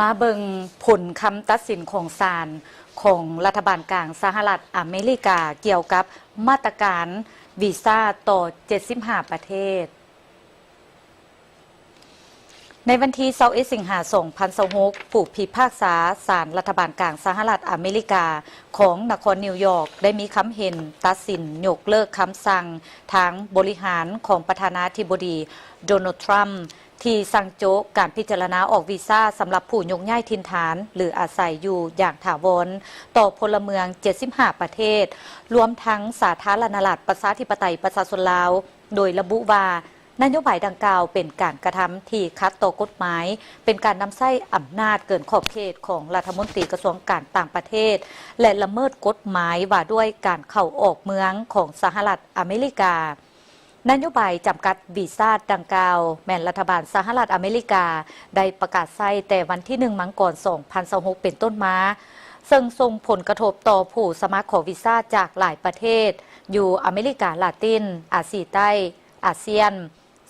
ມາເບິ່ງຜົນຄຳຕັດສິນຂອງສານຂອງລັດຖະບານກາງສະຫະລັດອາເມລິກາ ກ່ຽວກັບມາດຕະການວີຊາຕໍ່ເຈັດສິບຫ້າປະເທດ. ໃນວັນທີຊາວເອັດ ສິງຫາ ສອງພັນຊາວຫົກ ຜູ້ພິພາກສາສານລັດຖະບານກາງສະຫະລັດອາເມລິກາ ຂອງນະຄອນນິວຢອກ ໄດ້ມີຄຳເຫັນຕັດສິນຍົກເລີກຄຳສັ່ງທາງບໍລິຫານຂອງປະທານາທິບໍດີ ໂດນັລ ທຣຳ ທີ່ສັ່ງໂຈະການພິຈາລະນາອອກວີຊາສຳລັບຜູ້ຍົກຍ້າຍຖິ່ນຖານ ຫຼື ອາໄສຢູ່ຢ່າງຖາວອນ ຕໍ່ພົນລະເມືອງເຈັດສິບຫ້າປະເທດ ລວມທັງສາທາລະນະລັດປະຊາທິປະໄຕປະຊາຊົນລາວ, ໂດຍລະບຸວ່າ ນະໂຍບາຍດັ່ງກ່າວເປັນການກະທຳທີ່ຂັດຕໍ່ກົດໝາຍ, ເປັນການນຳໃຊ້ອຳນາດເກີນຂອບເຂດຂອງລັດຖະມົນຕີກະຊວງການຕ່າງປະເທດ ແລະ ລະເມີດກົດໝາຍວ່າດ້ວຍການເຂົ້າອອກເມືອງຂອງສະຫະລັດອາເມລິກາ. ນະໂຍບາຍຈຳກັດວີຊາດັ່ງກ່າວ ແມ່ນລັດຖະບານສະຫະລັດອາເມລິກາໄດ້ປະກາດໃຊ້ແຕ່ວັນທີໜຶ່ງ ມັງກອນ ສອງພັນຊາວຫົກ ເປັນຕົ້ນມາ, ເຊິ່ງສົ່ງຜົນກະທົບຕໍ່ຜູ້ສະໝັກຂໍວີຊາຈາກຫຼາຍປະເທດ ຢູ່ອາເມລິກາລາຕິນ, ອາຊີໃຕ້, ອາຊຽນ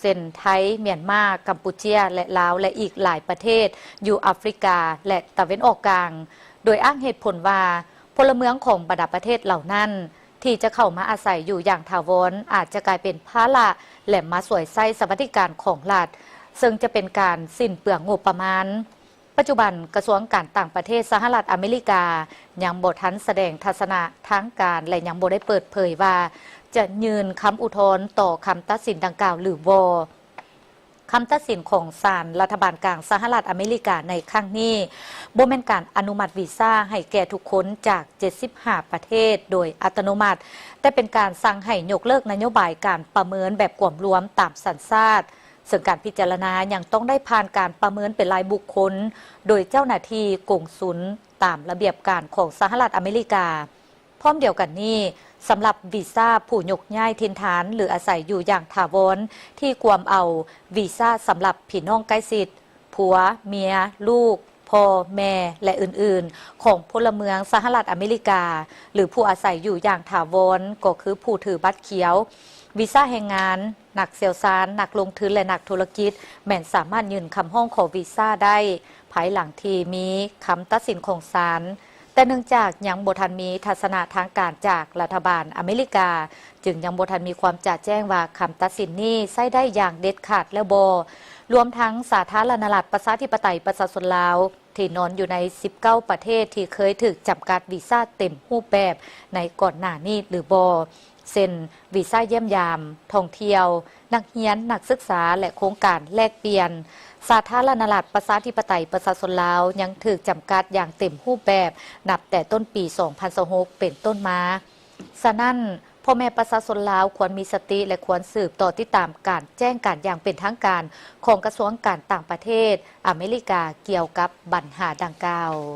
ເຊັ່ນ ໄທ, ມຽນມາ, ກຳປູເຈຍ ແລະ ລາວ ແລະ ອີກຫຼາຍປະເທດຢູ່ອາຟຣິກາ ແລະ ຕາເວັນອອກກາງ, ໂດຍອ້າງເຫດຜົນວ່າ ພົນລະເມືອງຂອງບັນດາປະເທດເຫຼົ່ານັ້ນ ທີ່ຈະເຂົ້າມາອາໄສຢູ່ຢ່າງຖາວອນ ອາດຈະກາຍເປັນພາລະ ແລະ ມາສວຍໃຊ້ສະຫວັດດີການຂອງລັດ, ເຊິ່ງຈະເປັນການສິ້ນເປືອງງົບປະມານ. ປັດຈຸບັນ ກະຊວງການຕ່າງປະເທດສະຫະລັດອາເມລິກາຍັງບໍ່ທັນສະແດງທັດສະນະທາງການ ແລະ ຍັງບໍ່ໄດ້ເປີດເຜີຍວ່າຈະຍື່ນຄຳອຸທອນຕໍ່ຄຳຕັດສິນດັ່ງກ່າວຫຼືບໍ່. ຄຳຕັດສິນຂອງສານລັດຖະບານກາງສະຫະລັດອາເມລິກາໃນຄັ້ງນີ້ ບໍ່ແມ່ນການອະນຸມັດວີຊາໃຫ້ແກ່ທຸກຄົນຈາກເຈັດສິບຫ້າປະເທດໂດຍອັດຕະໂນມັດ, ແຕ່ເປັນການສັ່ງໃຫ້ຍົກເລີກນະໂຍບາຍການປະເມີນແບບກວມລວມຕາມສັນຊາດ, ເຊິ່ງການພິຈາລະນາຍັງຕ້ອງໄດ້ຜ່ານການປະເມີນເປັນລາຍບຸກຄົນ ໂດຍເຈົ້າໜ້າທີ່ກົງສຸນຕາມລະບຽບການຂອງສະຫະລັດອາເມລິກາ. ພ້ອມດຽວກັນນີ້, ສຳລັບວີຊາຜູ້ຍົກຍ້າຍຖິ່ນຖານ ຫຼື ອາໄສຢູ່ຢ່າງຖາວອນ ທີ່ກວມເອົາວີຊາສຳລັບພີ່ນ້ອງໃກ້ຊິດ, ຜົວ, ເມຍ, ລູກ, ພໍ່, ແມ່ ແລະ ອື່ນໆ ຂອງພົນລະເມືອງສະຫະລັດອາເມລິກາ ຫຼື ຜູ້ອາໄສຢູ່ຢ່າງຖາວອນ ກໍຄືຜູ້ຖືບັດຂຽວ, ວີຊາແຮງງານ, ນັກຊ່ຽວຊານ, ນັກລົງທຶນ ແລະ ນັກທຸລະກິດ ແມ່ນສາມາດຍື່ນຄຳຮ້ອງຂໍວີຊາໄດ້ ພາຍຫຼັງທີ່ມີຄຳຕັດສິນຂອງສານ, ແຕ່ເນື່ອງຈາກຍັງບໍ່ທັນມີທັດສະນະທາງການຈາກລັດຖະບານອາເມລິກາ, ຈຶ່ງຍັງບໍ່ທັນມີຄວາມຈະແຈ້ງວ່າຄຳຕັດສິນນີ້ໃຊ້ໄດ້ຢ່າງເດັດຂາດແລ້ວບໍ່, ລວມທັງສາທາລະນະລັດປະຊາທິປະໄຕປະຊາຊົນລາວ ທີ່ນອນຢູ່ໃນສິບເກົ້າປະເທດທີ່ເຄີຍຖືກຈຳກັດວີຊາເຕັມຮູບແບບໃນກ່ອນໜ້ານີ້ຫຼືບໍ່, ເຊັ່ນ ວີຊາຢ້ຽມຢາມ, ທ່ອງທ່ຽວ, ນັກຮຽນ, ນັກສຶກສາ ແລະ ໂຄງການແລກປ່ຽນ. ສາທາລະນະລັດປະຊາທິປະໄຕປະຊາຊົນລາວຍັງຖືກຈຳກັດຢ່າງເຕັມຮູບແບບ ນັບແຕ່ຕົ້ນປີສອງພັນຊາວຫົກເປັນຕົ້ນມາ. ສະນັ້ນ, ພໍ່ແມ່ປະຊາຊົນລາວຄວນມີສະຕິ ແລະ ຄວນສືບຕໍ່ຕິດຕາມການແຈ້ງການຢ່າງເປັນທາງການຂອງກະຊວງການຕ່າງປະເທດອາເມລິກາກ່ຽວກັບບັນຫາດັ່ງກ່າວ.